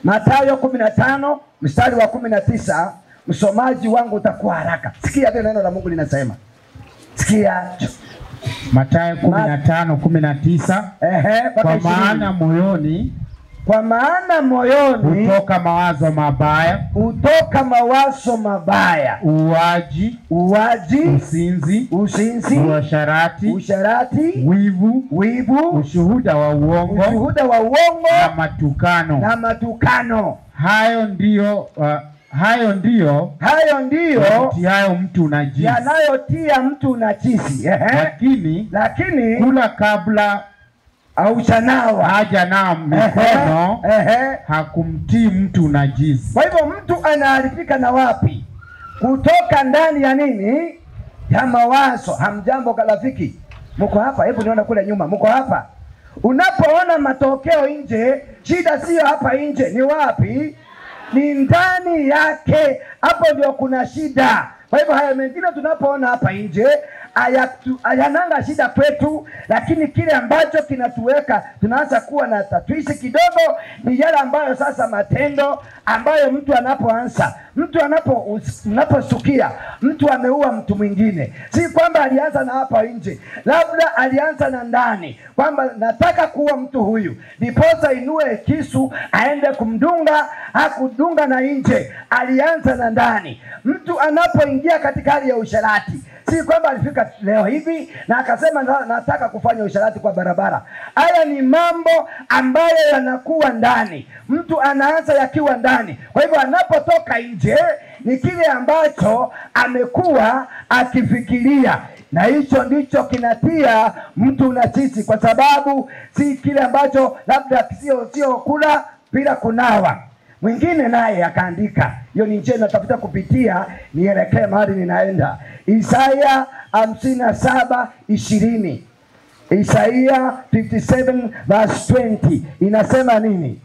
Mathayo 15 mstari wa 19. Msomaji wangu utakuwa haraka. Sikia vile neno la Mungu linasema. Sikia. Mathayo 15:19. Kwa maana moyoni, kwa maana moyoni hutoka mawazo mabaya, hutoka mawazo mabaya, uuaji, uuaji, usinzi, usinzi, uasherati, usherati, wivu, wivu, ushuhuda wa uongo, ushuhuda wa uongo, na matukano, na matukano. Hayo ndiyo hayo ndiyo yatiayo mtu unajisi, yanayotia mtu unajisi. Lakini kula kabla haujanawa, hajanawa mikono, hakumtii mtu unajisi. Kwa hivyo mtu anaharibika na wapi? Kutoka ndani ya nini? Ya mawazo. Hamjambo rafiki, mko hapa? Hebu niona kule nyuma, mko hapa? Unapoona matokeo nje, shida sio hapa nje, ni wapi? Ni ndani yake. Hapo ndio kuna shida. Kwa hivyo haya mengine tunapoona hapa nje hayananga shida kwetu, lakini kile ambacho kinatuweka tunaanza kuwa na tatuishi kidogo ni yale ambayo sasa matendo ambayo mtu anapoanza, mtu anaposukia mtu ameua mtu mwingine, si kwamba alianza na hapa nje, labda alianza na ndani, kwamba nataka kuua mtu huyu, ndiposa inue kisu aende kumdunga. Hakudunga na nje, alianza na ndani. Mtu anapoingia katika hali ya usherati, si kwamba alifika leo hivi na akasema nataka kufanya usherati kwa barabara. Haya ni mambo ambayo yanakuwa ndani. Mtu anaanza yakiwa ndani. Kwa hivyo anapotoka nje ni kile ambacho amekuwa akifikiria, na hicho ndicho kinatia mtu unajisi, kwa sababu si kile ambacho labda sio kula bila kunawa. Mwingine naye akaandika, hiyo ni njia natafuta kupitia nielekee mahali ninaenda. Isaya 57:20. Isaya 57 verse 20 inasema nini?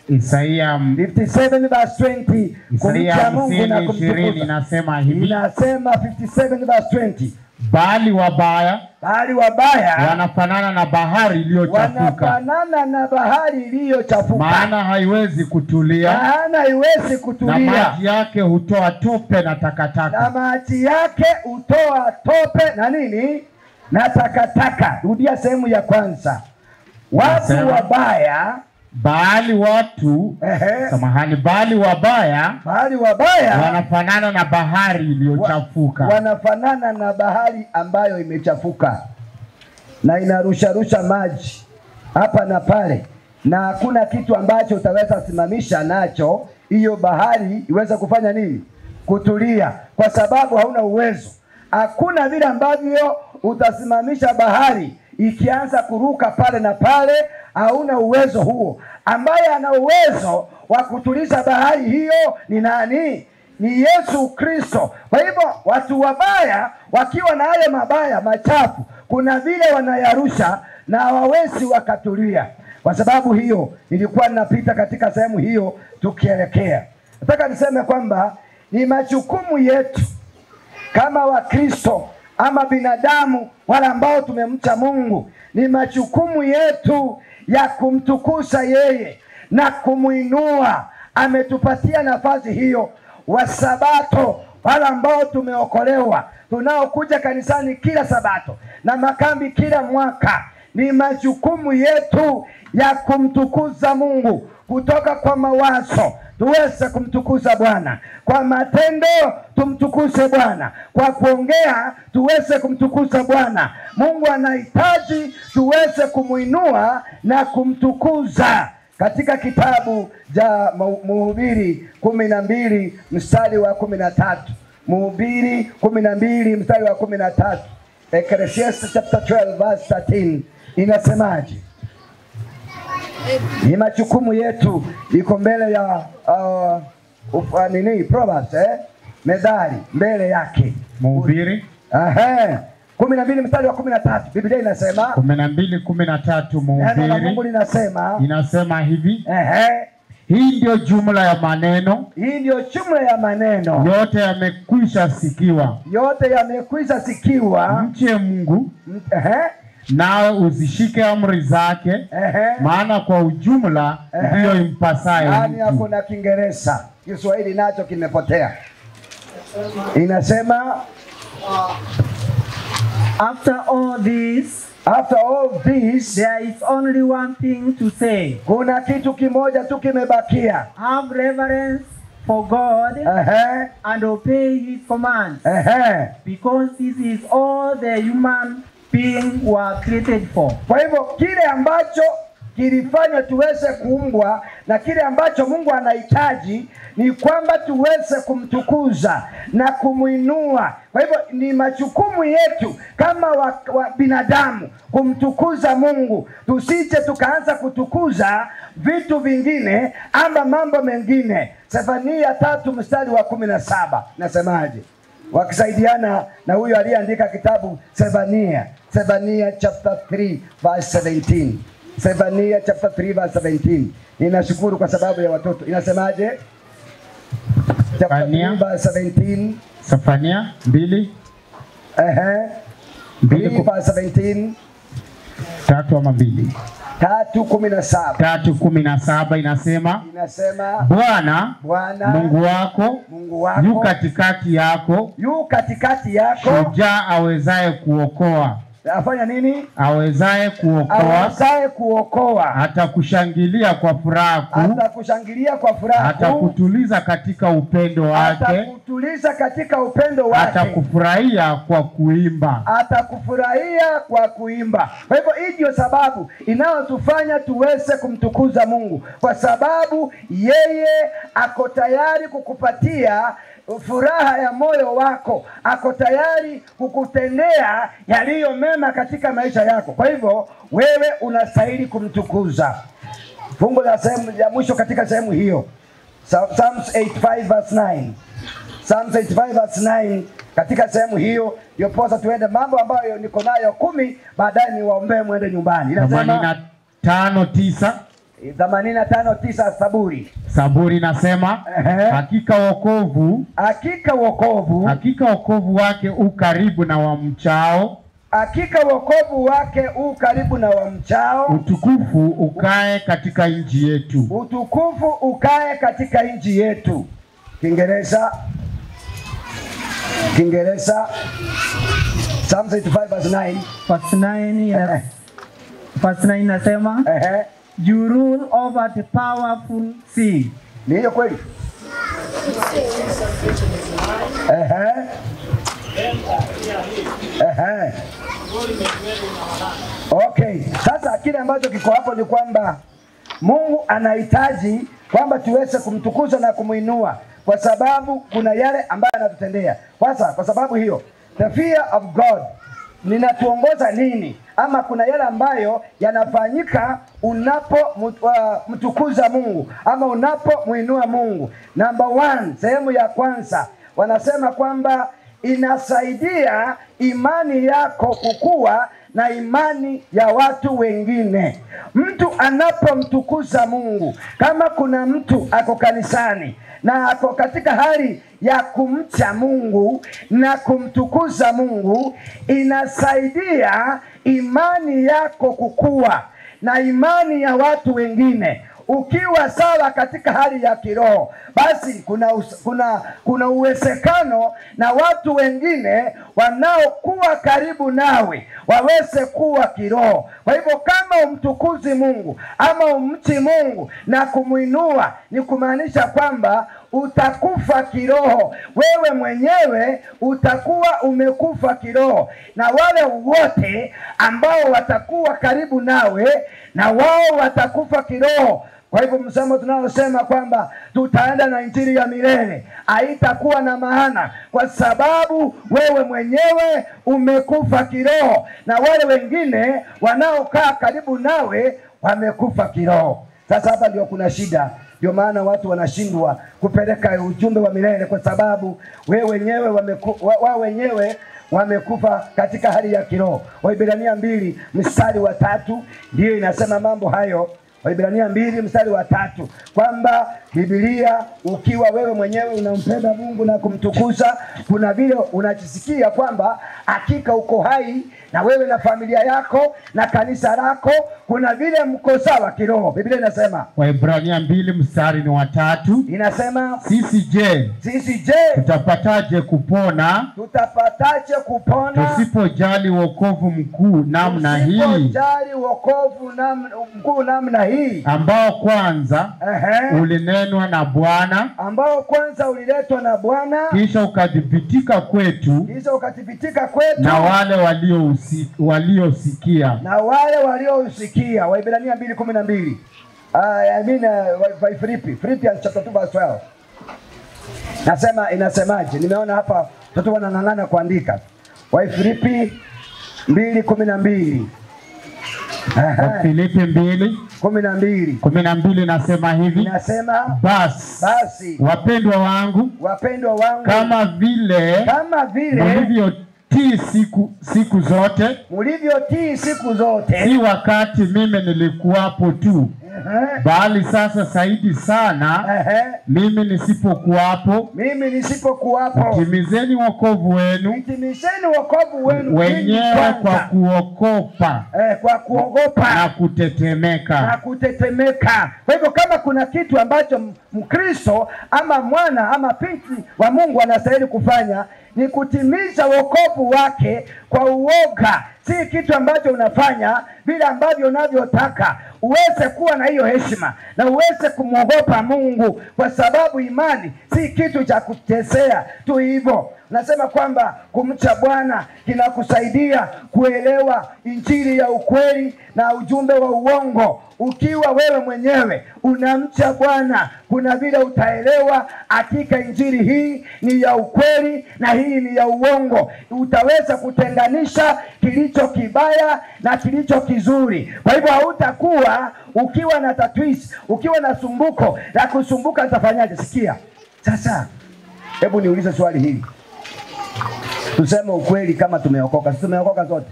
Isaya 57 verse 20. Isaya 50:20 inasema hivi. Inasema 57 verse 20. Bali wabaya, bali wabaya wanafanana na bahari iliyochafuka, wanafanana na bahari iliyochafuka, maana haiwezi kutulia, maana haiwezi kutulia, na maji yake hutoa tope na takataka, na maji yake hutoa tope na nini? Na takataka. Rudia sehemu ya kwanza. Watu wabaya, bali watu samahani, bali wabaya, bali wabaya wanafanana na bahari iliyochafuka, wanafanana na bahari ambayo imechafuka na inarusha rusha maji hapa na pale, na hakuna kitu ambacho utaweza simamisha nacho hiyo bahari iweze kufanya nini? Kutulia, kwa sababu hauna uwezo. Hakuna vile ambavyo utasimamisha bahari ikianza kuruka pale na pale, hauna uwezo huo. Ambaye ana uwezo wa kutuliza bahari hiyo ni nani? Ni Yesu Kristo. Kwa hivyo watu wabaya wakiwa na yale mabaya machafu, kuna vile wanayarusha na hawawezi wakatulia. Kwa sababu hiyo nilikuwa ninapita katika sehemu hiyo tukielekea. Nataka niseme kwamba ni majukumu yetu kama Wakristo ama binadamu wale ambao tumemcha Mungu, ni majukumu yetu ya kumtukuza yeye na kumuinua. Ametupatia nafasi hiyo. Wasabato, wale ambao tumeokolewa, tunaokuja kanisani kila sabato na makambi kila mwaka, ni majukumu yetu ya kumtukuza Mungu kutoka kwa mawazo tuweze kumtukuza Bwana, kwa matendo tumtukuze Bwana, kwa kuongea tuweze kumtukuza Bwana. Mungu anahitaji tuweze kumuinua na kumtukuza. Katika kitabu cha Mhubiri 12 mstari wa 13. Mhubiri 12 mstari wa 13. Ecclesiastes chapter 12 verse 13 inasemaje? Ni majukumu yetu, iko mbele ya nini? Proverbs, Methali mbele yake. Mhubiri 12 mstari wa 13. Biblia inasema 12:13 Mhubiri. Neno la Mungu linasema, inasema hivi. Hii ndio jumla ya maneno. Hii ndio jumla ya maneno. Yote yamekwisha sikiwa. Yote yamekwisha sikiwa. Mche Mungu. Nawe uzishike amri zake, maana kwa ujumla ndiyo impasayo. Nani hapo na Kiingereza? Kiswahili nacho kimepotea. Inasema after all this, after all this, there is only one thing to say. Kuna kitu kimoja tu kimebakia. Have reverence for God and obey his commands. Because this is all the human being were created for. Kwa hivyo kile ambacho kilifanya tuweze kuumbwa na kile ambacho Mungu anahitaji ni kwamba tuweze kumtukuza na kumuinua. Kwa hivyo ni majukumu yetu kama wa binadamu kumtukuza Mungu. Tusije tukaanza kutukuza vitu vingine ama mambo mengine. Sefania 3:17 nasemaje? Wakisaidiana na huyo aliyeandika kitabu Sefania, Sefania chapter 3 verse 17. Sefania chapter 3 verse 17. Ninashukuru kwa sababu ya watoto. Inasemaje? Chapter 3 verse 17. Sefania 2. 2 verse 17. 3 ama 2. 3:17. 3:17 inasema, inasema Bwana Mungu wako yu katikati yako, yu katikati yako, shujaa awezaye kuokoa. Afanya nini? Awezaye kuokoa. Awezaye kuokoa. Atakushangilia kwa furaha kuu. Atakushangilia kwa furaha kuu. Atakutuliza katika upendo wake. Atakutuliza katika upendo wake. Atakufurahia kwa kuimba. Atakufurahia kwa kuimba. Kwa hivyo hii ndio sababu inayotufanya tuweze kumtukuza Mungu, kwa sababu yeye ako tayari kukupatia furaha ya moyo wako, ako tayari kukutendea yaliyo mema katika maisha yako. Kwa hivyo wewe unastahili kumtukuza. Fungu la sehemu ya mwisho katika sehemu hiyo, Psalms 85 verse 9. Psalms 85 verse 9, katika sehemu hiyo yoposa tuende mambo ambayo niko nayo 10, baadaye niwaombee muende nyumbani. Inasema 85:9. 85:9 Saburi. Saburi nasema, hakika wokovu, hakika wokovu, hakika wokovu wake u karibu na wamchao, hakika wokovu wake u karibu na wamchao, utukufu ukae katika nchi yetu, utukufu ukae katika nchi yetu. Kiingereza, Kiingereza Psalms 85 verse 9. Verse 9, verse 9 nasema, you rule over the powerful sea. Ni hiyo kweli? Okay. Sasa kile ambacho kiko hapo ni kwamba Mungu anahitaji kwamba tuweze kumtukuza na kumuinua, kwa sababu kuna yale ambayo anatutendea. Kwanza kwa sababu hiyo, the fear of God ninatuongoza nini? Ama kuna yale ambayo yanafanyika unapo mtukuza Mungu ama unapo muinua Mungu. Number 1, sehemu ya kwanza wanasema kwamba inasaidia imani yako kukua na imani ya watu wengine. Mtu anapomtukuza Mungu, kama kuna mtu ako kanisani na ako katika hali ya kumcha Mungu na kumtukuza Mungu, inasaidia imani yako kukua na imani ya watu wengine. Ukiwa sawa katika hali ya kiroho, basi kuna uwezekano na watu wengine wanaokuwa karibu nawe waweze kuwa kiroho. Kwa hivyo kama umtukuzi Mungu ama umchi Mungu na kumuinua, ni kumaanisha kwamba utakufa kiroho. Wewe mwenyewe utakuwa umekufa kiroho, na wale wote ambao watakuwa karibu nawe na wao watakufa kiroho. Kwa hivyo msemo tunaosema kwamba tutaenda na injili ya milele haitakuwa na maana, kwa sababu wewe mwenyewe umekufa kiroho na wale wengine wanaokaa karibu nawe wamekufa kiroho. Sasa hapa ndio kuna shida. Ndio maana watu wanashindwa kupeleka ujumbe wa milele, kwa sababu wewe wenyewe wamekufa katika hali ya kiroho. Waibrania 2:3 ndio inasema mambo hayo. Waibrania 2 mstari wa 3, kwamba Biblia ukiwa wewe mwenyewe unampenda Mungu na kumtukuza, kuna vile unajisikia kwamba hakika uko hai na wewe na familia yako na kanisa lako, kuna vile mko sawa kiroho. Biblia inasema Waibrania 2 mstari ni wa 3, inasema sisi je tutapataje kupona, tutapataje kupona tusipojali wokovu mkuu namna hii, tusipojali wokovu mkuu namna hii, ambao kwanza ulinenwa na Bwana, ambao kwanza uliletwa na Bwana, kisha ukathibitika kwetu, kisha ukathibitika kwetu na wale waliosikia, na wale waliosikia. Waibrania 2:12. I mean Philippians chapter 2 verse 12. Nasema inasemaje? Nimeona hapa watoto wanang'ang'ana kuandika. Waifilipi 2:12. Filipi 2:12. 12 nasema hivi. Inasema basi wapendwa wangu, wapendwa wangu, kama vile mlivyotii siku zote, mlivyotii siku zote, si wakati mimi nilikuwapo tu, bali sasa zaidi sana mimi nisipokuwapo, timizeni wokovu wenu, timizeni wokovu wenu wenyewe kwa kuogopa, kwa kuogopa na kutetemeka, na kutetemeka. Kwa hivyo kama kuna kitu ambacho Mkristo ama mwana ama binti wa Mungu anastahili kufanya ni kutimiza wokovu wake kwa uoga. Si kitu ambacho unafanya vile ambavyo unavyotaka. Uweze kuwa na hiyo heshima na uweze kumwogopa Mungu, kwa sababu imani si kitu cha kutesea tu hivyo. Nasema kwamba kumcha Bwana kinakusaidia kuelewa injili ya ukweli na ujumbe wa uongo. Ukiwa wewe mwenyewe unamcha Bwana, kuna vile utaelewa hakika injili hii ni ya ukweli na hii ni ya uongo. Utaweza kutenganisha kilicho kibaya na kilicho kizuri. Kwa hivyo hautakuwa ukiwa na tatwisi, ukiwa na sumbuko la kusumbuka utafanyaje? Sikia sasa, hebu niulize swali hili. Tuseme ukweli kama tumeokoka. Sisi tumeokoka zote.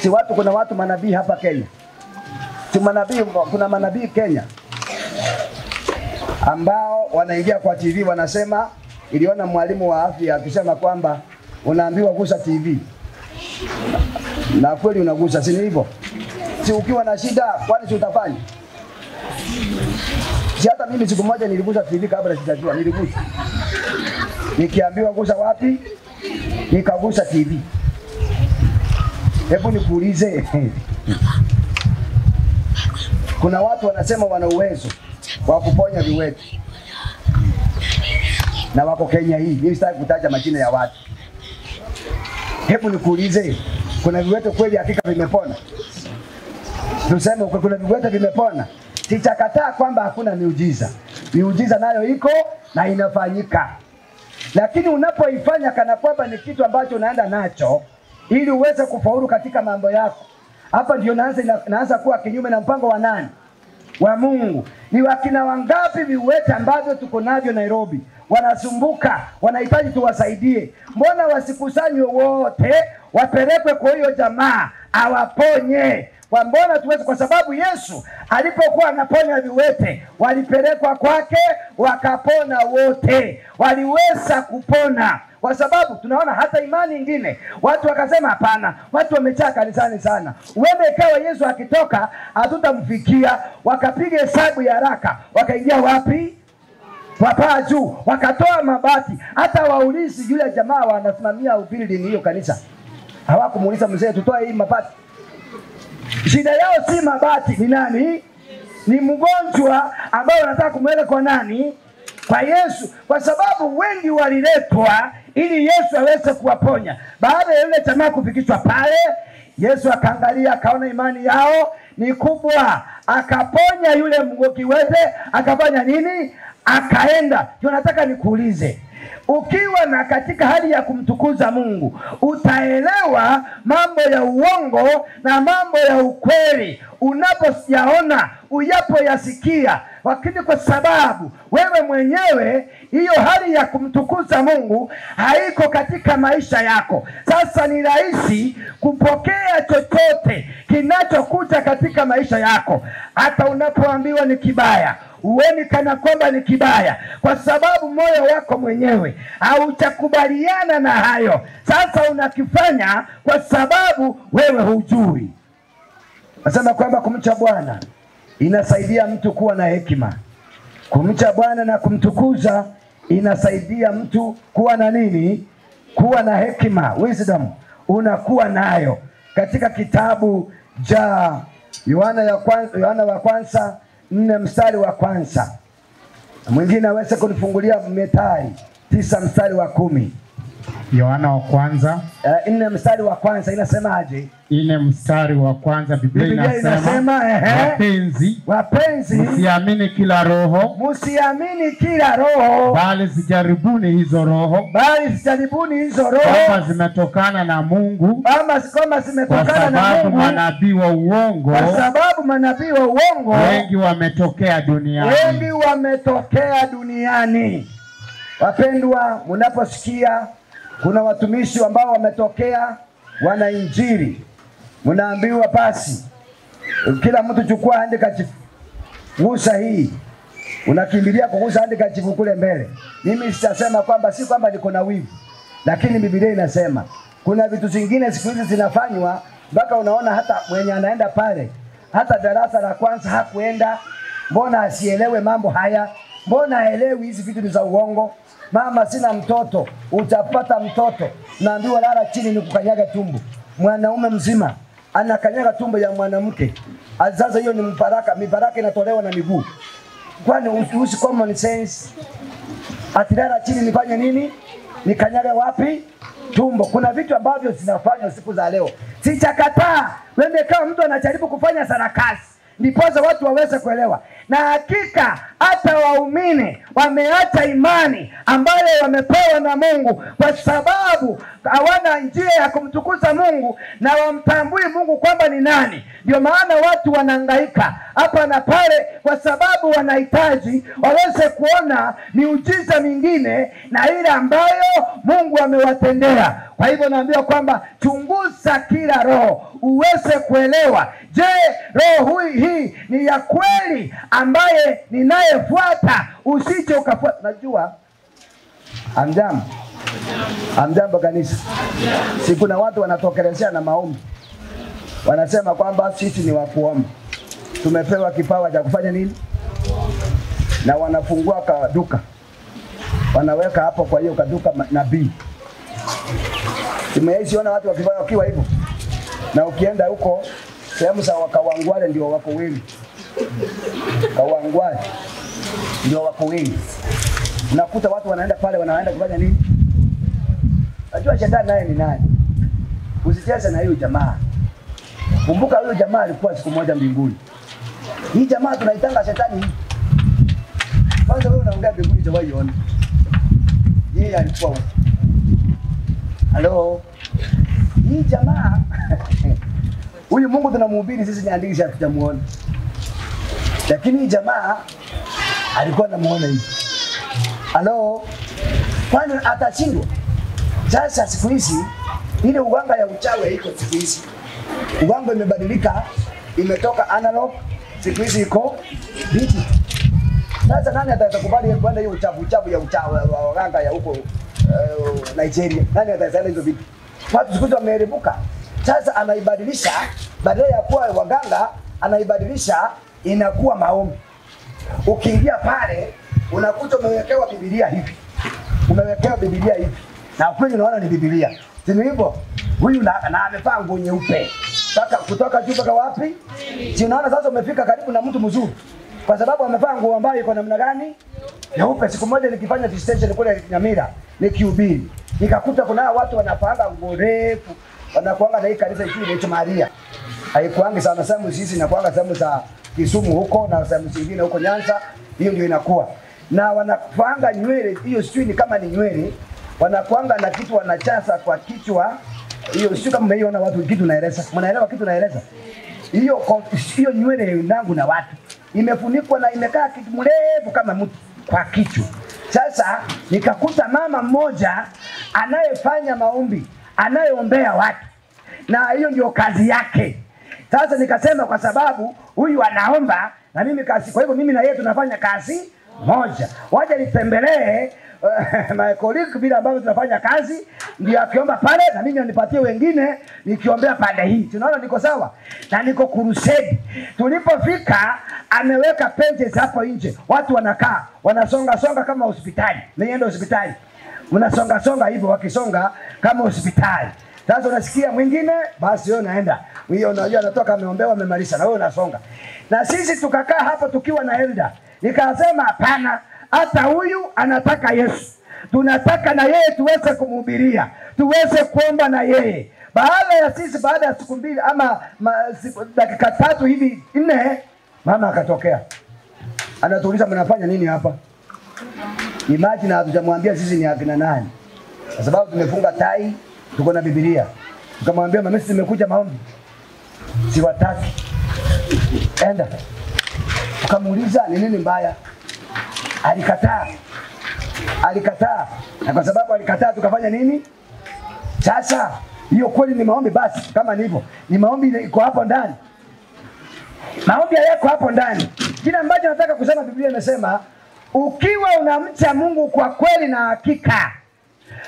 Si watu, kuna watu manabii hapa Kenya. Si manabii, kuna manabii Kenya ambao wanaingia kwa TV wanasema, iliona mwalimu wa afya akisema kwamba unaambiwa gusa TV. Na kweli unagusa, si hivyo? Si ukiwa na shida kwani si utafanya? Si hata mimi siku moja niligusa TV kabla sijajua, niligusa. Nikiambiwa gusa wapi? Nikagusa TV. Hebu nikuulize. Kuna watu wanasema wana uwezo wa kuponya viwete na wako Kenya hii. Mimi sitaki kutaja majina ya watu. Hebu nikuulize, kuna viwete kweli hakika vimepona? Tuseme kuna viwete vimepona. Sitakataa kwamba hakuna miujiza. Miujiza nayo iko na inafanyika. Lakini unapoifanya kana kwamba ni kitu ambacho unaenda nacho ili uweze kufaulu katika mambo yako, hapa ndio naanza kuwa kinyume na mpango wa nani? Wa Mungu. Ni wakina wangapi viwete ambavyo tuko navyo Nairobi wanasumbuka, wanahitaji tuwasaidie. Mbona wasikusanywe wote wapelekwe kwa hiyo jamaa awaponye? Kwa mbona tuweze? Kwa sababu Yesu alipokuwa anaponya viwete walipelekwa kwake wakapona wote. Waliweza kupona. Kwa sababu tunaona hata imani nyingine watu wakasema hapana, watu wamechaa kanisani sana, uende ikawa Yesu akitoka hatutamfikia. Wakapiga hesabu ya haraka, wakaingia wapi? Wapaa juu, wakatoa mabati. Hata waulizi yule jamaa wanasimamia building hiyo kanisa, hawakumuuliza mzee, tutoe hii mabati. Shida yao si mabati, ni nani? Ni mgonjwa ambao wanataka kumweka kwa nani? Kwa Yesu. Kwa sababu wengi waliletwa ili Yesu aweze kuwaponya. Baada ya yule jamaa kufikishwa pale, Yesu akaangalia akaona imani yao ni kubwa, akaponya yule kiwete. Akafanya nini? Akaenda. Nataka nikuulize, ukiwa na katika hali ya kumtukuza Mungu, utaelewa mambo ya uongo na mambo ya ukweli unapoyaona, uyapoyasikia. Lakini kwa sababu wewe mwenyewe hiyo hali ya kumtukuza Mungu haiko katika maisha yako. Sasa ni rahisi kupokea chochote kinachokuja katika maisha yako. Hata unapoambiwa ni kibaya, uone kana kwamba ni kibaya, kwa sababu moyo wako mwenyewe hautakubaliana na hayo. Sasa unakifanya kwa sababu wewe hujui. Nasema kwamba kumcha Bwana inasaidia mtu kuwa na hekima. Kumcha Bwana na kumtukuza inasaidia mtu kuwa na nini? Kuwa na hekima, wisdom unakuwa nayo. Katika kitabu cha Yohana wa kwanza 4 mstari wa kwanza. Mwingine aweze kunifungulia Methali 9 mstari wa 10. Yohana wa kwanza 4 mstari wa kwanza inasemaje? 4 mstari wa kwanza Biblia inasema, wapenzi, msiamini kila roho, msiamini kila roho, bali zijaribuni hizo roho, bali zijaribuni hizo roho kama zimetokana na Mungu, kama zimetokana na Mungu, manabii wa uongo, kwa sababu manabii wa uongo wengi wametokea duniani, wengi wametokea duniani. Wapendwa, mnaposikia kuna watumishi ambao wametokea wana injili, mnaambiwa basi kila mtu chukua handkerchief, gusa hii, unakimbilia kugusa handkerchief kule mbele. Mimi sitasema kwamba si kwamba niko na wivu, lakini Biblia inasema kuna vitu zingine siku hizi zinafanywa mpaka unaona hata mwenye anaenda pale hata darasa la kwanza hakuenda, mbona asielewe mambo haya? Mbona haelewi hizi vitu ni za uongo? Mama, sina mtoto. Utapata mtoto. Naambiwa lala chini ni kukanyaga tumbo. Mwanaume mzima anakanyaga tumbo ya mwanamke. Sasa hiyo ni mbaraka, mibaraka inatolewa na miguu. Kwani usi common sense? Atilala chini nifanye nini? Nikanyaga wapi? Tumbo. Kuna vitu ambavyo zinafanywa siku za leo. Sichakataa. Wende kama mtu anajaribu kufanya sarakasi, ndiposa watu waweze kuelewa. Na hakika hata waumini wameacha imani ambayo wamepewa na Mungu, kwa sababu hawana njia ya kumtukuza Mungu na wamtambui Mungu kwamba ni nani. Ndio maana watu wanahangaika hapa na pale, kwa sababu wanahitaji waweze kuona miujiza mingine na ile ambayo Mungu amewatendea. Kwa hivyo naambia kwamba chunguza kila roho uweze kuelewa, je, roho hii ni ya kweli ambaye ninayefuata? Usije ukafuata. Najua amjambo, amjambo kanisa. Si kuna watu wanatokelezea na maombi, wanasema kwamba sisi ni wa kuomba, tumepewa kipawa cha kufanya nini? Na wanafungua kaduka, wanaweka hapo kwa hiyo kaduka nabii. Nimeiona watu wakiwa hivyo. Na ukienda huko sehemu za Kawangware ndio wako wengi. Kawangware ndio wako wengi. Unakuta watu wanaenda pale, wanaenda kufanya nini? Najua shetani naye ni nani. Usicheze na hiyo jamaa. Kumbuka huyo jamaa alikuwa siku moja mbinguni. Hii jamaa tunaitanga shetani hii. Kwanza wewe unaongea mbinguni jamaa ione. Yeye alikuwa huko. Halo. Hii jamaa huyu Mungu tunamhubiri sisi ni andikisha hatujamuona. Lakini hii jamaa alikuwa anamuona hivi. Halo. Kwani atashindwa? Sasa siku hizi ile uganga ya uchawi iko siku hizi. Uganga imebadilika, imetoka analog, siku hizi iko digital. Sasa nani atakubali kwenda hiyo uchafu ya uchawi wa waganga ya huko Nigeria? Nani atasema hizo vitu? Watu siku hizi wameerebuka. Sasa anaibadilisha, badala ya kuwa waganga anaibadilisha inakuwa maombi. Ukiingia pale unakuta umewekewa Biblia hivi. Umewekewa Biblia hivi. Na kweli unaona ni Biblia. Si hivyo? Huyu na amevaa nguo nyeupe. Sasa kutoka juu mpaka wapi? Si unaona sasa umefika karibu na mtu mzuri. Kwa sababu amevaa nguo ambayo iko namna gani? Nyeupe. Siku moja nikifanya visitation kule Nyamira, nikihubiri, nikakuta kuna watu wanapanga nguo refu, wanakuanga na hii kanisa hii inaitwa Maria. Haikuangi sana sehemu hizi, inakuanga sehemu za Kisumu huko na sehemu zingine huko Nyanza, hiyo ndio inakuwa. Na wanapanga nywele, hiyo sijui ni kama ni nywele, wanakuanga na kitu wanachasa kwa kichwa. Hiyo sio kama mmeiona watu kitu naeleza. Mnaelewa kitu naeleza? Hiyo nywele yangu na watu imefunikwa na imekaa kitu mrefu kama mtu kwa kichwa. Sasa nikakuta mama mmoja anayefanya maombi, anayeombea watu, na hiyo ndio kazi yake. Sasa nikasema kwa sababu huyu anaomba na mimi kazi, kwa hivyo mimi na yeye tunafanya kazi moja, waje nitembelee my colleague vile ambavyo tunafanya kazi, ndio akiomba pale na mimi anipatie wengine nikiombea pande hii. Tunaona niko sawa na niko crusade. Tulipofika ameweka benches hapo nje, watu wanakaa wanasonga songa kama hospitali. Niende hospitali, mnasonga songa hivyo, wakisonga kama hospitali. Sasa unasikia mwingine, basi wewe unaenda. Huyo unajua anatoka ameombewa, amemaliza, na wewe unasonga. Na sisi tukakaa hapo tukiwa na elder. Nikasema hapana, hata huyu anataka Yesu. Tunataka na yeye tuweze kumhubiria, tuweze kuomba na yeye. Baada ya sisi, baada ya siku mbili ama dakika 3 hivi 4, mama akatokea. Anatuuliza mnafanya nini hapa? Imagine hatujamwambia sisi ni akina nani. Kwa sababu tumefunga tai, tuko na Biblia. Tukamwambia mama, sisi tumekuja maombi. Siwataki. Enda. Tukamuuliza ni nini mbaya? Alikataa. Alikataa. Na kwa sababu alikataa tukafanya nini? Sasa hiyo kweli ni maombi basi, kama ni hivyo. Ni maombi iko hapo ndani. Maombi yako hapo ndani. Kile ambacho nataka kusema, Biblia imesema ukiwa unamcha Mungu kwa kweli na hakika,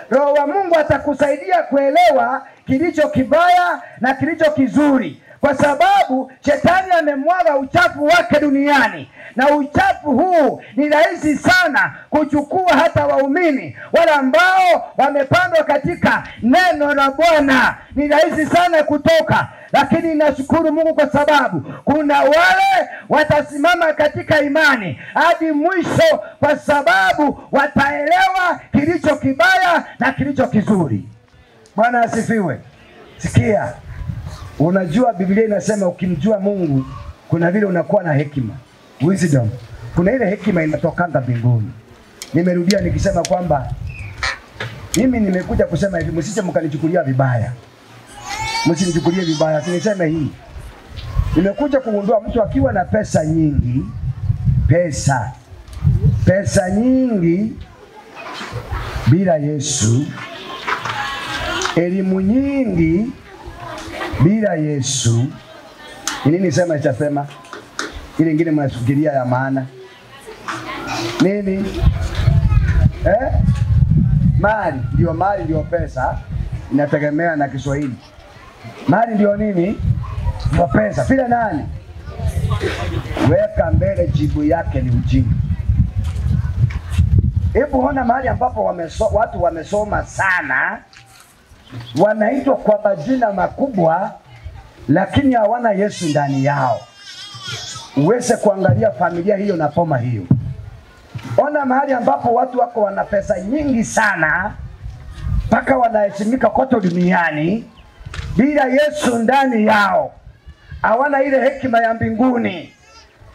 Roho wa Mungu atakusaidia kuelewa kilicho kibaya na kilicho kizuri. Kwa sababu shetani amemwaga uchafu wake duniani, na uchafu huu ni rahisi sana kuchukua hata waumini wale ambao wamepandwa katika neno la Bwana, ni rahisi sana kutoka. Lakini nashukuru Mungu kwa sababu kuna wale watasimama katika imani hadi mwisho, kwa sababu wataelewa kilicho kibaya na kilicho kizuri. Bwana asifiwe. Sikia, unajua Biblia inasema ukimjua Mungu kuna vile unakuwa na hekima, wisdom. Kuna ile hekima inatokanga mbinguni. Nimerudia nikisema kwamba mimi nimekuja kusema hivi, msije mkanichukulia vibaya. Msinichukulie vibaya, siniseme hii. Nimekuja kugundua mtu akiwa na pesa nyingi, pesa nyingi bila Yesu, elimu nyingi bila Yesu, nini sema itasema? Ile nyingine mnafikiria ya maana. Nini? Mali, ndio mali ndio pesa, inategemea na Kiswahili. Mali ndio nini? Ndio pesa. Bila nani? Weka mbele jibu yake ni ujinga. Hebu ona mahali ambapo watu wamesoma sana, wanaitwa kwa majina makubwa, lakini hawana Yesu ndani yao. Uweze kuangalia familia hiyo na poma hiyo. Ona mahali ambapo watu wako wana pesa nyingi sana, mpaka wanaheshimika kote duniani, bila Yesu ndani yao, hawana ile hekima ya mbinguni.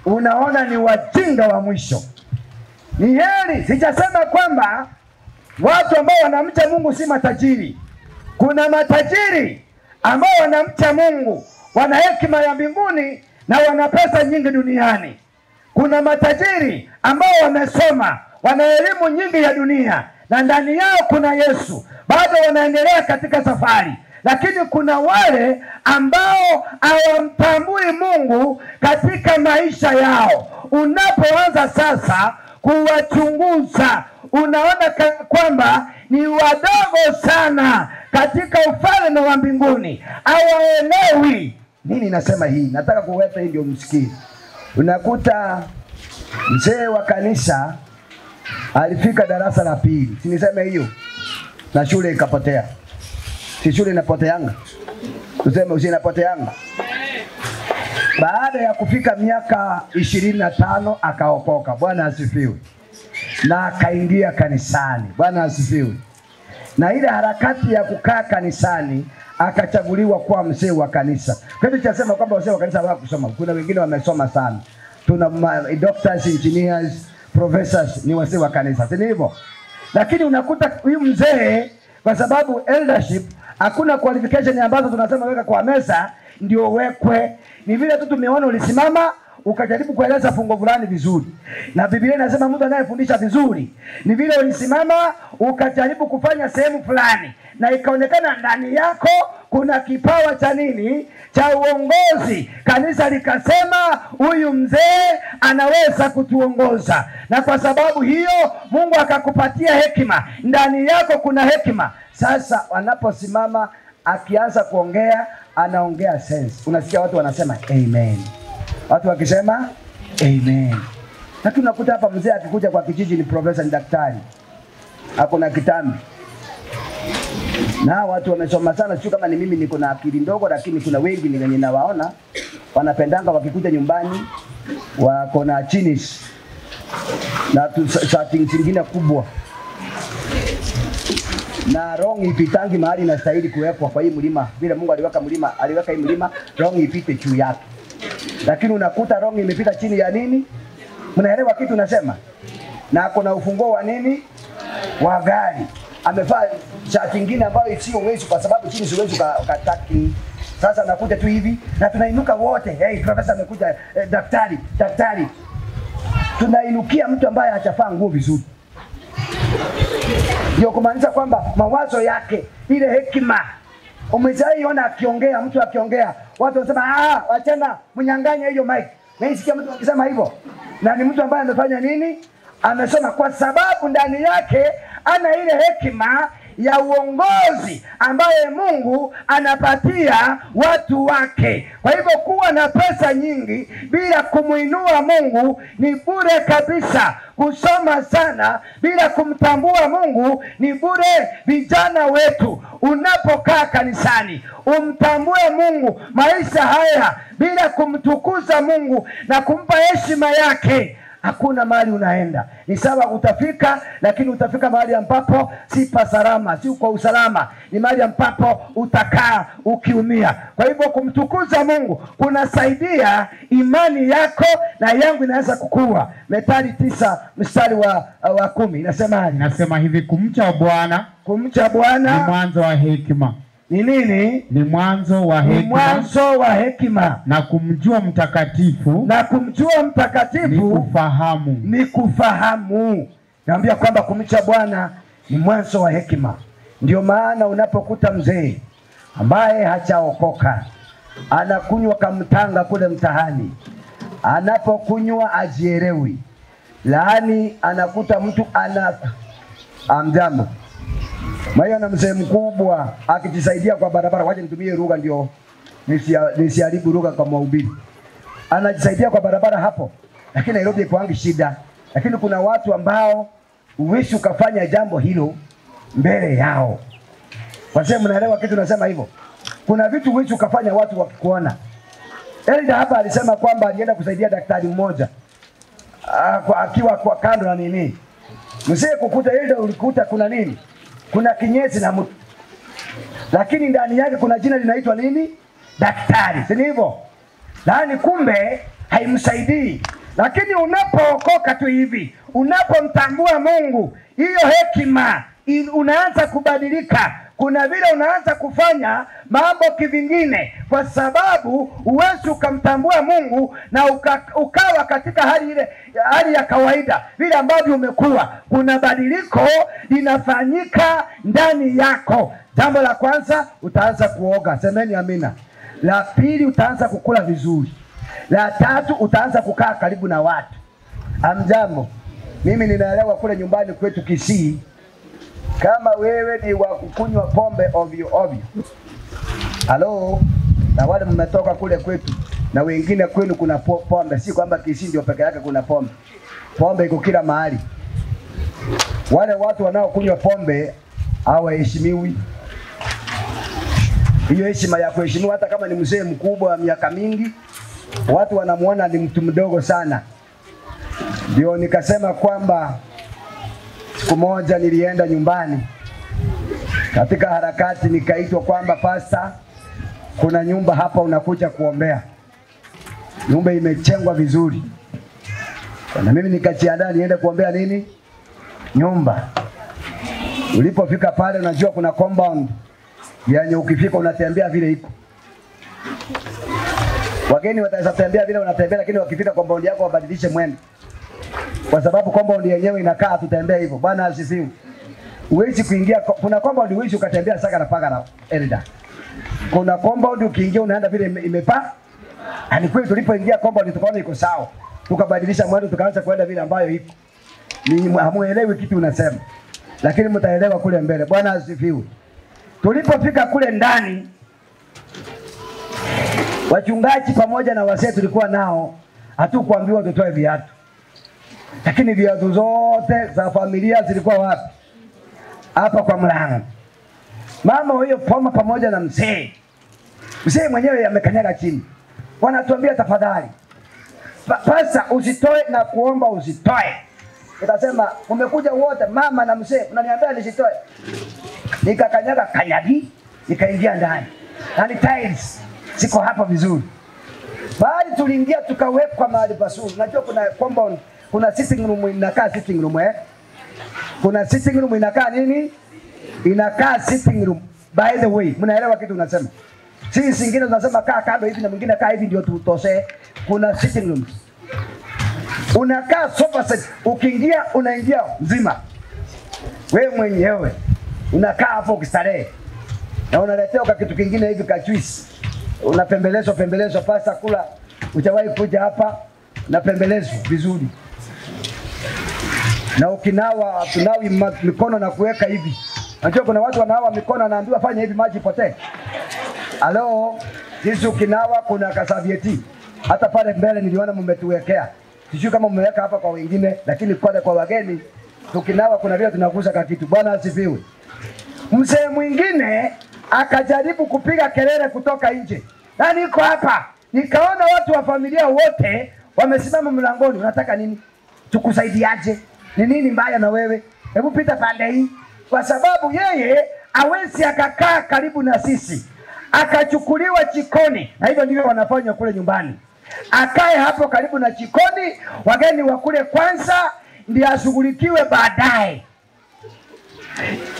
Unaona ni wajinga wa mwisho. Ni heri, sijasema kwamba watu ambao wanamcha Mungu si matajiri. Kuna matajiri ambao wanamcha Mungu, wana hekima ya mbinguni na wana pesa nyingi duniani. Kuna matajiri ambao wamesoma, wana elimu nyingi ya dunia na ndani yao kuna Yesu, bado wanaendelea katika safari. Lakini kuna wale ambao hawamtambui Mungu katika maisha yao. Unapoanza sasa kuwachunguza, unaona kwamba ni wadogo sana katika ufalme wa mbinguni, hawaelewi. Nini nasema hii? Nataka kuweka hii ndio msikie. Unakuta mzee wa kanisa alifika darasa la pili, si niseme hiyo, na shule ikapotea. Si shule inapoteanga? Tuseme usi inapoteanga. Baada ya kufika miaka 25 akaokoka. Bwana asifiwe. Na akaingia kanisani. Bwana asifiwe. Na ile harakati ya kukaa kanisani akachaguliwa kuwa mzee wa kanisa. Kwa hiyo tunasema kwamba wazee wa kanisa hawakusoma. Kuna wengine wamesoma sana. Tuna doctors, engineers, professors ni wazee wa kanisa. Si hivyo? Lakini unakuta huyu mzee, kwa sababu eldership hakuna qualification ambazo tunasema weka kwa meza ndio wekwe. Ni vile tu tumeona ulisimama ukajaribu kueleza fungo fulani vizuri. Na Biblia inasema mtu anayefundisha vizuri ni vile ulisimama ukajaribu kufanya sehemu fulani na ikaonekana ndani yako kuna kipawa cha nini? Cha uongozi. Kanisa likasema huyu mzee anaweza kutuongoza. Na kwa sababu hiyo Mungu akakupatia hekima. Ndani yako kuna hekima. Sasa wanaposimama akianza kuongea, anaongea sense. Unasikia watu wanasema amen. Watu wakisema amen. Lakini unakuta hapa mzee akikuja kwa kijiji ni profesa, ni daktari. Ako na kitambi. Na watu wamesoma sana, sio kama ni mimi niko na akili ndogo, lakini kuna wengi ninawaona wanapendanga wakikuja nyumbani wako na chinis na shati zingine kubwa. Na wrong ipitangi mahali inastahili kuwekwa kwa hii mlima. Vile Mungu aliweka mlima, aliweka hii mlima, wrong ipite juu yake. Lakini unakuta wrong imepita chini ya nini? Mnaelewa kitu nasema? Na kuna ufunguo wa nini? Wa gari. Amevaa shati nyingine ambayo sio uwezo kwa sababu chini siwezi ukataki. Sasa nakuja tu hivi na tunainuka wote. Hey, profesa amekuja, daktari, daktari. Tunainukia mtu ambaye hajavaa nguo vizuri. Ndio kumaanisha kwamba mawazo yake, ile hekima. Umeshaiona akiongea, mtu akiongea, watu wanasema ah, wachana mnyang'anye hiyo mic. Naisikia mtu akisema hivyo. Na ni mtu ambaye amefanya nini? Amesoma, kwa sababu ndani yake ana ile hekima ya uongozi ambaye Mungu anapatia watu wake. Kwa hivyo kuwa na pesa nyingi bila kumuinua Mungu ni bure kabisa. Kusoma sana bila kumtambua Mungu ni bure. Vijana wetu, unapokaa kanisani umtambue Mungu. Maisha haya bila kumtukuza Mungu na kumpa heshima yake, hakuna mahali unaenda. Ni sawa utafika, lakini utafika mahali ambapo si pa salama, si kwa usalama. Ni mahali ambapo utakaa ukiumia. Kwa hivyo kumtukuza Mungu kunasaidia imani yako na yangu inaweza kukua. Methali 9 mstari wa 10 inasema, inasema hivi: kumcha Bwana, kumcha Bwana ni mwanzo wa hekima. Ni nini? Ni mwanzo wa hekima. Ni mwanzo wa hekima. Na kumjua mtakatifu, na kumjua mtakatifu ni kufahamu. Ni kufahamu. Naambia kwamba kumcha Bwana ni mwanzo wa hekima. Ndio maana unapokuta mzee ambaye hajaokoka anakunywa kamtanga kule mtahani, anapokunywa ajielewi. Laani anakuta mtu ana amjambo. Maana na mzee mkubwa akijisaidia kwa barabara, waje nitumie lugha ndio nisiharibu lugha kwa mahubiri. Anajisaidia kwa barabara hapo. Lakini Nairobi kwangi shida. Lakini kuna watu ambao uwishi ukafanya jambo hilo mbele yao. Kwa sababu mnaelewa kitu nasema hivyo. Kuna vitu uwishi ukafanya watu wakikuona. Elda hapa alisema kwamba alienda kusaidia daktari mmoja akiwa kwa kando na nini. Mzee kukuta Elda, ulikuta kuna nini? Kuna kinyesi na mtu. Lakini ndani yake kuna jina linaitwa nini? Daktari. Si hivyo? Yaani kumbe haimsaidii. Lakini unapookoka tu hivi, unapomtambua Mungu, hiyo hekima unaanza kubadilika. Kuna vile unaanza kufanya mambo kivingine, kwa sababu uwezi ukamtambua Mungu na ukawa katika hali ile, hali ya kawaida vile ambavyo umekuwa. Kuna badiliko linafanyika ndani yako. Jambo la kwanza, utaanza kuoga. Semeni amina. La pili, utaanza kukula vizuri. La tatu, utaanza kukaa karibu na watu. Amjambo. Mimi ninaelewa kule nyumbani kwetu Kisii, kama wewe ni wa kukunywa pombe ovyo ovyo. Halo, na wale mmetoka kule kwetu na wengine kwenu kuna pombe, si kwamba Kisii ndio peke yake kuna pombe. Pombe iko kila mahali. Wale watu wanaokunywa pombe hawaheshimiwi. Hiyo heshima ya kuheshimiwa, hata kama ni mzee mkubwa wa miaka mingi, watu wanamuona ni mtu mdogo sana. Ndio nikasema kwamba siku moja nilienda nyumbani katika harakati, nikaitwa kwamba pasta, kuna nyumba hapa unakuja kuombea. Nyumba imejengwa vizuri. Na mimi nikajiandaa niende kuombea nini? Nyumba. Ulipofika pale, unajua kuna compound yenye ukifika unatembea vile iko. Wageni wataweza kutembea vile wanatembea, lakini wakifika compound yako wabadilishe mwendo. Kwa sababu compound yenyewe inakaa tutembee hivyo. Bwana asifiwe. Huwezi kuingia, kuna compound huwezi ukatembea saka na paka na elder. Kuna compound ukiingia unaenda vile imepaa. Ni kweli tulipoingia compound tukaona iko sawa. Tukabadilisha mwendo tukaanza kwenda vile ambayo iko. Ni hamuelewi kitu unasema. Lakini mtaelewa kule mbele. Bwana asifiwe. Tulipofika kule ndani, wachungaji pamoja na wazee tulikuwa nao, hatukuambiwa tutoe viatu. Lakini viatu zote za familia zilikuwa wapi? Hapa kwa mlango. Mama huyo poma pamoja na mzee. Mzee mwenyewe amekanyaga chini. Wanatuambia tafadhali, pasa usitoe na kuomba usitoe. Nikasema umekuja wote mama na mzee, unaniambia nisitoe. Nikakanyaga kanyagi, nikaingia ndani. Na ni tiles siko hapa vizuri. Bali tuliingia tukawekwa mahali pazuri. Unajua kuna compound, kuna sitting room inakaa sitting room Kuna sitting room inakaa nini? Inakaa sitting room. By the way, mnaelewa kitu unasema. Sisi zingine tunasema kaa kando hivi na mwingine kaa hivi ndio tutoshe. Kuna sitting room. Unakaa sofa set, ukiingia unaingia mzima. Wewe mwenyewe unakaa hapo ukistarehe. Na unaletewa kitu kingine hivi ka juice. Unapembelezwa pembelezwa, pasta kula. Hujawahi kuja hapa na pembelezwa vizuri. Na ukinawa tunawi mikono na kuweka hivi. Unajua kuna watu wanawa mikono anaambiwa fanya hivi maji ipotee. Halo, sisi ukinawa kuna kasavieti. Hata pale mbele niliona mmetuwekea. Sijui kama mmeweka hapa kwa wengine, lakini kwa wageni tukinawa kuna vile tunagusa ka kitu. Bwana asifiwe. Mzee mwingine akajaribu kupiga kelele kutoka nje. Na niko hapa. Nikaona watu wa familia wote wamesimama mlangoni. Unataka nini? Tukusaidiaje? Ni nini mbaya na wewe? Hebu pita pande hii. Kwa sababu yeye hawezi akakaa karibu na sisi. Akachukuliwa jikoni. Na hivyo ndivyo wanafanya kule nyumbani. Akae hapo karibu na jikoni, wageni wakule kwanza, ndiye ashughulikiwe baadaye.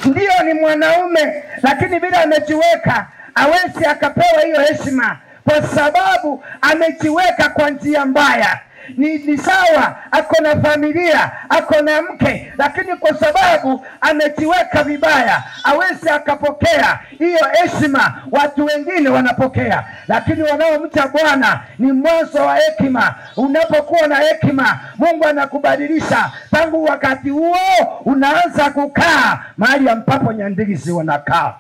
Ndiyo ni mwanaume, lakini bila amejiweka hawezi akapewa hiyo heshima, kwa sababu amejiweka kwa njia mbaya. Ni sawa ako na familia, ako na mke, lakini kwa sababu amejiweka vibaya hawezi akapokea hiyo heshima. Watu wengine wanapokea, lakini wanaomcha Bwana ni mwanzo wa hekima. Unapokuwa na hekima, Mungu anakubadilisha. Tangu wakati huo unaanza kukaa mahali ambapo nyandigisi wanakaa.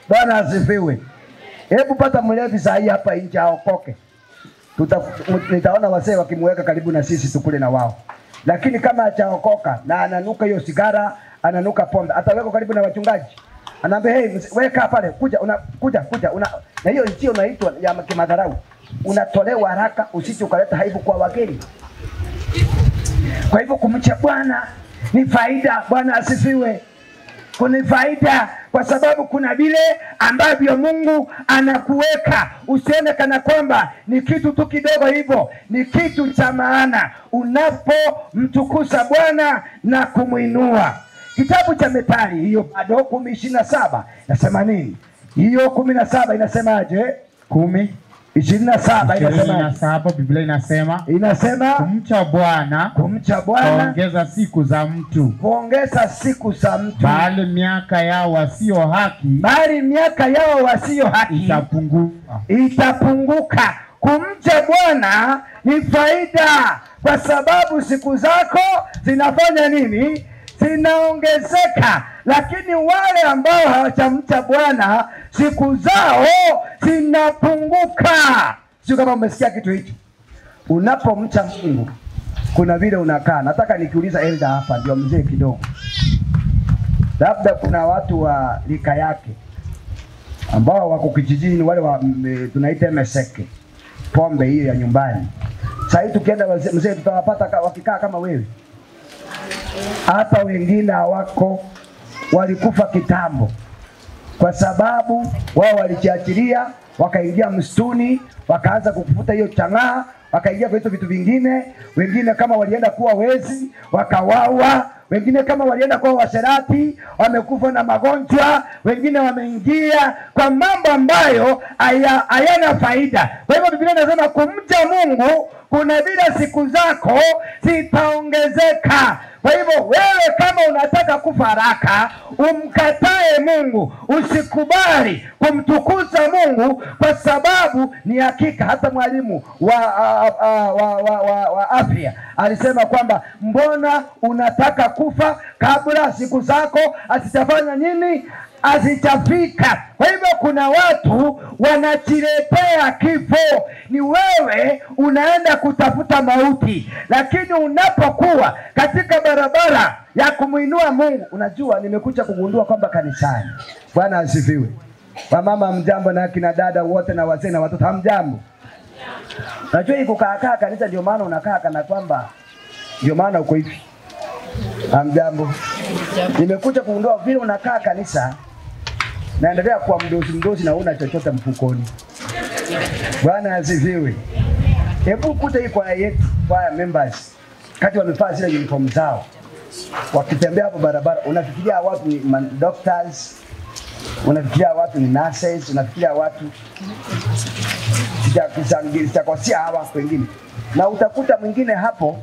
Bwana asifiwe. Hebu pata mlevi saa hii hapa nje aokoke. Nitaona wazee wakimweka karibu na sisi tukule na wao. Lakini kama hajaokoka na ananuka hiyo sigara, ananuka pombe, atawekwa karibu na wachungaji. Anaambia hey, weka pale, kuja, una kuja, kuja, una na hiyo njia unaitwa ya kimadharau. Unatolewa haraka usije ukaleta aibu kwa wageni. Kwa hivyo kumcha Bwana ni faida. Bwana asifiwe. Kuna faida kwa sababu kuna vile ambavyo Mungu anakuweka. Usione kana kwamba ni kitu tu kidogo hivyo, ni kitu cha maana unapomtukuza Bwana na kumuinua. Kitabu cha Methali hiyo bado 10:27 nasema nini? Hiyo 17 inasemaje? 10:27 inasema, Biblia inasema, kumcha Bwana, kumcha Bwana kuongeza siku za mtu, kuongeza siku za mtu, bali miaka yao wasio haki, bali miaka yao wasio haki itapunguka, itapunguka. Kumcha Bwana ni faida, kwa sababu siku zako zinafanya nini? Zinaongezeka. Lakini wale ambao hawajamcha Bwana siku zao zinapunguka. Sio kama umesikia kitu hicho. Unapomcha Mungu kuna vile unakaa. Nataka nikiuliza elder hapa, ndio mzee kidogo, labda kuna watu wa rika yake ambao wako kijijini, wale wa tunaita meseke, pombe hiyo ya nyumbani. Sasa hivi tukienda mzee tutawapata wakikaa kama wewe. Hata wengine hawako, walikufa kitambo. Kwa sababu wao walijiachilia, wakaingia msituni, wakaanza kukufuta hiyo chang'aa, wakaingia kwa hizo vitu vingine. Wengine kama walienda kuwa wezi, wakawawa. Wengine kama walienda kuwa washerati, wamekufa na magonjwa. Wengine wameingia kwa mambo ambayo hayana faida. Kwa hivyo Biblia inasema kumcha Mungu kuna vile siku zako zitaongezeka. Kwa hivyo wewe kama unataka kufa haraka, umkatae Mungu, usikubali kumtukuza Mungu, kwa sababu ni hakika. Hata mwalimu wa afya alisema kwamba mbona unataka kufa kabla siku zako hazijafanya nini? Hazijafika. Kwa hivyo kuna watu wanajiletea kifo. Ni wewe unaenda kutafuta mauti, lakini unapokuwa katika barabara ya kumuinua Mungu. Unajua, nimekuja kugundua kwamba kanisani, Bwana asifiwe, wamama mjambo, na kina dada wote na wazee na watoto hamjambo. Unajua hii kukaa kanisa, ndio maana unakaa kana kwamba ndio maana uko hivi. Hamjambo. Nimekuja kugundua vile unakaa kanisa, naendelea kuwa mdosi na una chochote mfukoni. Bwana asifiwe. Hebu kuta hii kwa yetu, kwa members, kati wamevaa zile uniform zao, wakitembea hapo barabara, unafikiria watu ni doctors, unafikiria watu ni nurses, unafikiria watu sitakosea hawa wengine. Na utakuta mwingine hapo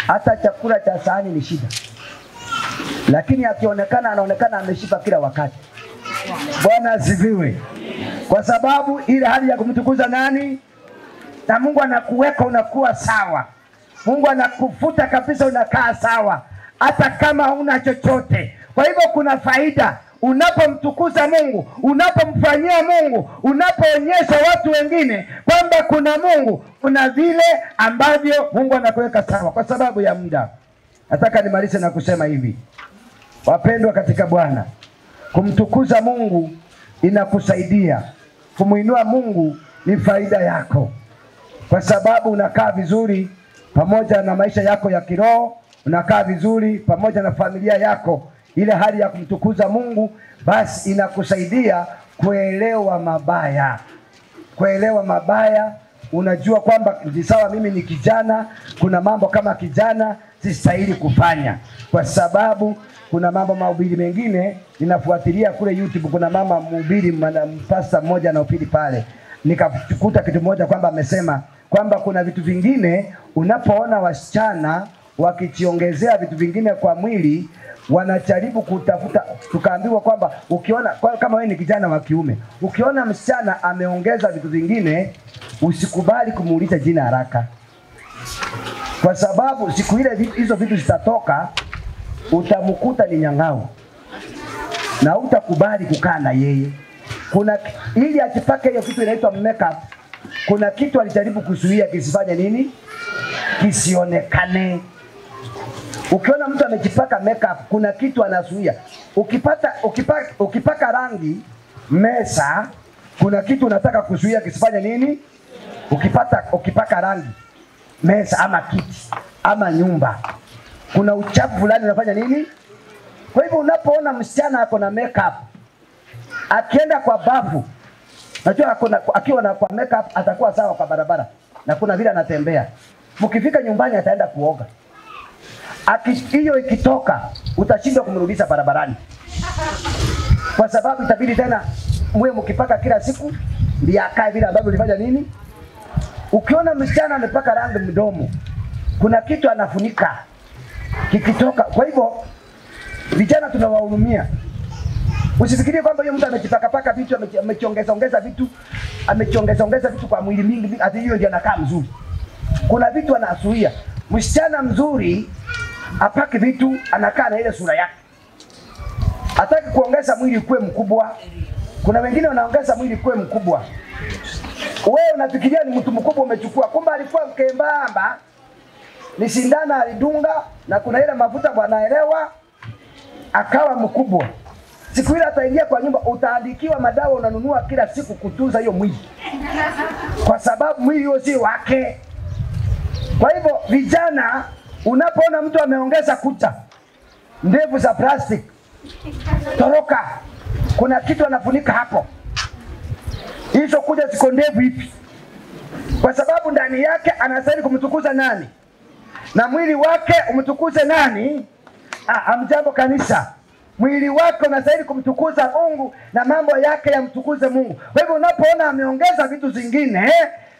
hata chakula cha sahani ni shida, lakini akionekana anaonekana ameshiba kila wakati. Bwana asifiwe. Kwa sababu ile hali ya kumtukuza nani? Na Mungu anakuweka unakuwa sawa. Mungu anakufuta kabisa unakaa sawa, hata kama huna chochote. Kwa hivyo kuna faida unapomtukuza Mungu, unapomfanyia Mungu, unapoonyesha watu wengine kwamba kuna Mungu, kuna vile ambavyo Mungu anakuweka sawa. Kwa sababu ya muda, nataka nimalize na kusema hivi. Wapendwa katika Bwana, kumtukuza Mungu inakusaidia. Kumuinua Mungu ni faida yako, kwa sababu unakaa vizuri pamoja na maisha yako ya kiroho, unakaa vizuri pamoja na familia yako. Ile hali ya kumtukuza Mungu basi inakusaidia kuelewa mabaya. Kuelewa mabaya, unajua kwamba ni sawa, mimi ni kijana, kuna mambo kama kijana sistahili kufanya, kwa sababu kuna mambo mahubiri mengine ninafuatilia kule YouTube. Kuna mama mhubiri, pastor mmoja anahubiri pale, nikakuta kitu moja kwamba amesema kwamba kuna vitu vingine unapoona wasichana wakijiongezea vitu vingine kwa mwili, wanajaribu kutafuta. Tukaambiwa kwamba ukiona kama wewe ni kijana wa kiume, ukiona msichana ameongeza vitu vingine, usikubali kumuuliza jina haraka, kwa sababu siku ile hizo vitu zitatoka, utamkuta ni nyang'au na utakubali kukaa na yeye. Kuna ili atipake hiyo kitu inaitwa makeup, kuna kitu alijaribu kuzuia kisifanye nini, kisionekane. Ukiona mtu amejipaka makeup, kuna kitu anazuia. Ukipaka rangi mesa, kuna kitu unataka kuzuia kisifanye nini? Ukipaka rangi mesa ama kiti ama nyumba, kuna uchafu fulani unafanya nini? Kwa hivyo unapoona msichana ako na makeup, akienda kwa bafu, najua akiwa na kwa makeup atakuwa sawa kwa barabara, na kuna vile anatembea. Mkifika nyumbani ataenda kuoga. Hiyo ikitoka utashindwa kumrudisha barabarani, kwa sababu itabidi tena mwe mkipaka kila siku ndiye akae vile ambavyo ulifanya nini. Ukiona msichana amepaka rangi mdomo, kuna kitu anafunika kikitoka. Kwa hivyo vijana tunawahurumia. Usifikirie kwamba huyo mtu amejipaka vitu, amechiongeza ongeza vitu, amechiongeza ongeza vitu kwa mwili mingi, ati hiyo ndio anakaa mzuri. Kuna vitu anazuia. Msichana mzuri apake vitu, anakaa na ile sura yake. Hataki kuongeza mwili kuwe mkubwa. Kuna wengine wanaongeza mwili kuwe mkubwa. Wewe unafikiria ni mtu mkubwa umechukua, kumbe alikuwa mkembamba. Ni sindano alidunga na kuna ile mafuta bwana elewa, akawa mkubwa. Siku ile ataingia kwa nyumba, utaandikiwa madawa unanunua kila siku kutunza hiyo mwili, kwa sababu mwili huo si wake. Kwa hivyo vijana, unapoona mtu ameongeza kucha, ndevu za plastic, toroka. Kuna kitu anafunika hapo. Hizo kuja ziko ndefu hivi. Kwa sababu ndani yake anastahili kumtukuza nani? Na mwili wake umtukuze nani? Hamjambo kanisa. Mwili wake unastahili kumtukuza Mungu na mambo yake yamtukuze Mungu. Kwa hivyo unapoona ameongeza vitu zingine,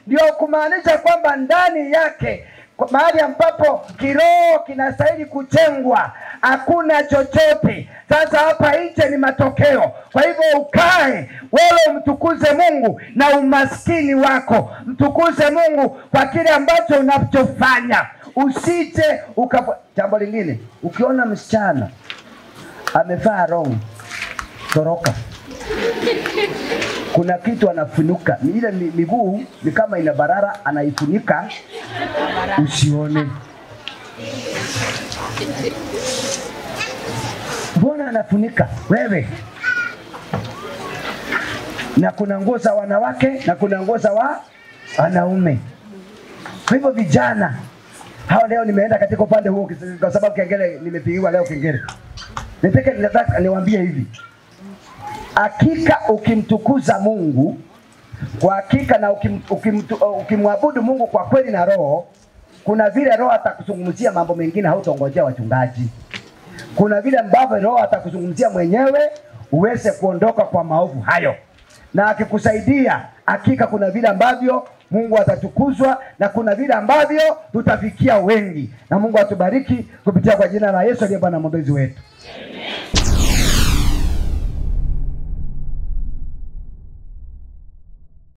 ndio kumaanisha kwamba ndani yake, mahali ambapo kiroho kinastahili kujengwa, hakuna chochote. Sasa hapa nje ni matokeo. Kwa hivyo ukae wewe umtukuze Mungu na umaskini wako. Mtukuze Mungu kwa kile ambacho unachofanya. Usije jambo lingine, ukiona msichana amevaa wrong, toroka. Kuna kitu anafunika. Ile miguu ni kama ina barara, anaifunika usione. Mbona anafunika wewe? Na kuna nguo za wanawake na kuna nguo za wanaume. Kwa hivyo vijana hao, leo nimeenda katika upande huo kwa sababu kengele nimepigiwa leo kengele. Nataka niwaambie hivi. Hakika ukimtukuza Mungu kwa hakika na ukimwabudu Mungu kwa kweli na roho, kuna vile roho atakuzungumzia mambo mengine hautongojea wachungaji. Kuna vile ambavyo roho atakuzungumzia mwenyewe uweze kuondoka kwa maovu hayo. Na akikusaidia, hakika kuna vile ambavyo Mungu atatukuzwa na kuna vile ambavyo tutafikia wengi. Na Mungu atubariki kupitia kwa jina la Yesu aliye Bwana mwombezi wetu.